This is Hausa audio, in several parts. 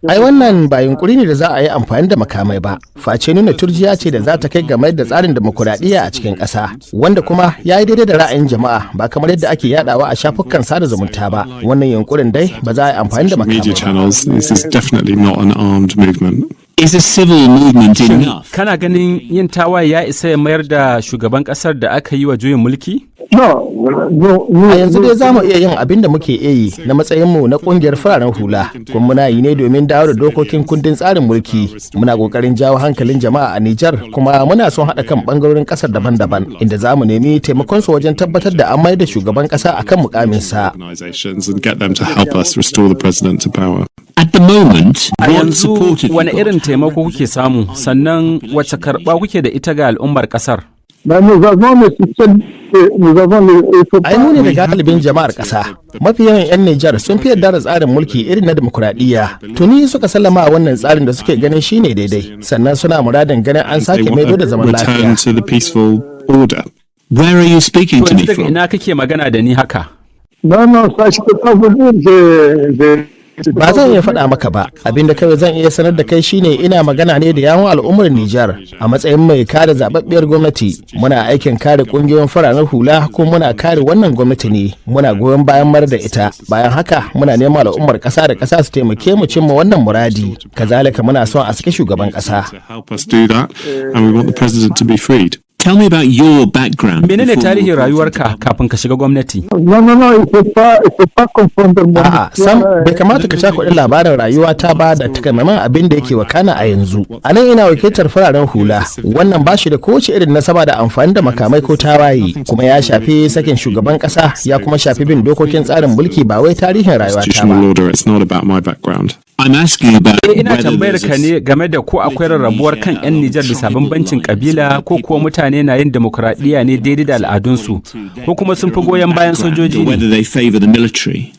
Ai wannan ba yunkuri ne da za a yi amfani da makamai ba, face nuna turjiya ce da za ta kai game da tsarin demokuraɗiyya a cikin ƙasa, wanda kuma ya yi daidai da ra'ayin jama'a, ba kamar yadda ake yadawa a shafukan sada zumunta ba. Wannan yunkurin dai ba za a yi amfani da Media makamai ba. channels. This is definitely not an armed movement. Is a civil movement enough? Kana ganin yin tawaye ya isa ya mayar da shugaban kasar da aka yi wa juyin mulki? A yanzu dai za mu iya yin abin da muke iya yi na matsayinmu na kungiyar fararen hula, kuma muna yi ne domin dawo da dokokin kundin tsarin mulki. Muna kokarin jawo hankalin jama'a a Nijar, kuma muna son haɗa kan bangarorin ƙasar daban-daban, inda za mu nemi taimakon su wajen tabbatar da an mayar da shugaban ƙasa akan mukaminsa. Organizations and get them to help us restore the president to power. At the moment, A what yanzu support have you wani got? irin taimako kuke samu, sannan wace karɓa kuke da ita ga al'ummar kasar? Ai mu ne da galibin jama'ar ƙasa. Mafi yawan 'yan Nijar sun fi yarda da tsarin mulki irin na demokuraɗiyya. Tuni suka sallama a wannan tsarin da suke ganin shine daidai, sannan suna muradin ganin an They sake want maido da a zaman return lafiya. to the peaceful order. Where are you speaking To to me yanzu daga from? ina kake magana da ni haka? Ba zan iya faɗa maka ba, abinda kawai zan iya sanar da kai shine ina magana ne da yawun al'ummar Nijar a matsayin mai kare zababbiyar gwamnati. Muna aikin kare kungiyoyin fararen hula, ko muna kare wannan gwamnati ne, muna goyon bayan mayar da ita. Bayan haka, muna neman al'ummar ƙasa da ƙasa su taimake mu cimma wannan muradi. Kazalika, muna son a saki shugaban ƙasa. To help us do that, and we want the president to be freed. Tell me about your background Menene before you tarihin were brought into rayuwarka kafin ka shiga gwamnati? A'a, sam bai kamata ka cakuɗa labarin rayuwata ba da takamaiman abin da yake wakana a yanzu. A nan ina wakiltar fararen hula, wannan ba shi da kowace irin nasaba da amfani da makamai ko tawaye, kuma ya shafi sakin shugaban ƙasa, ya kuma shafi bin dokokin tsarin mulki, ba wai tarihin rayuwata Constitutional ba. order. It's not about my background. I'm asking you about Eh, ina whether tambayar there's a ka ne game da ko akwai rarrabuwar kan 'yan Nijar bisa bambancin kabila, ko kuwa mutane na yin demokuraɗiyya ne daidai da al'adunsu, ko kuma sun fi goyon bayan sojoji or ne. whether they favor the military.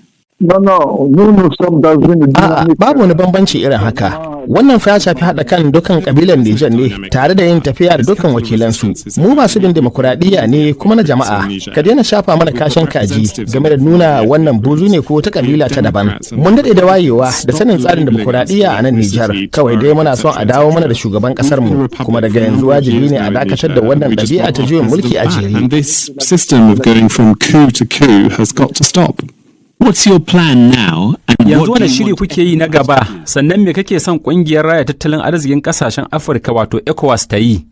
A'a, babu wani bambanci irin haka. Wannan fa ya shafi haɗa kan dukkan kabilan Nijar ne tare da yin tafiya da dukkan wakilansu. Mu masu bin demokuraɗiyya ne kuma na jama'a. Ka daina shafa mana kashin kaji game da nuna wannan buzu ne ko ta kabila ta daban. Mun daɗe da wayewa da sanin tsarin demokuraɗiyya a nan Nijar. Kawai dai muna son a dawo mana da shugaban ƙasar mu, kuma daga yanzu wajibi ne a dakatar da wannan ɗabi'a ta juyin mulki a jere. And this system of going from coup to coup has got to stop. What's your plan now? And Yanzu what do wani you shiri want kuke yi na gaba, sannan me kake son kungiyar raya tattalin arzikin kasashen Afirka, wato ECOWAS, ta yi?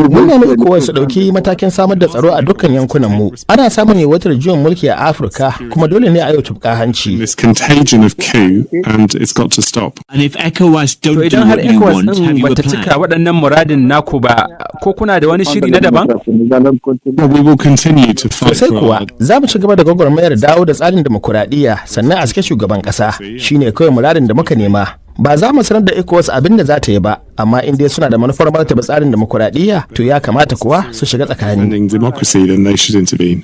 Mun nemi ECOWAS su ɗauki matakin samar da tsaro a dukkan yankunan mu. Ana samun yawaitar juyin mulki a Afirka, kuma dole ne a yau tufka hanci. This contagion of coup, and it's got to stop. And if ECOWAS don't To do idan har what you ECOWAS want, have din you a bata cika plan? waɗannan muradin naku ba, ko kuna da wani shiri na daban? Well, we will continue to fight Sosai for kuwa, our za mu ci gaba da gwagwarmayar dawo da tsarin demokuraɗiyya, sannan a sake shugaban ƙasa, shine kawai muradin da muka nema. Ba za mu sanar da ECOWAS abin da za ta yi ba, amma in dai suna da manufar martaba tsarin demokuraɗiyya, to ya kamata kuwa su shiga tsakani. defending democracy, then they should intervene.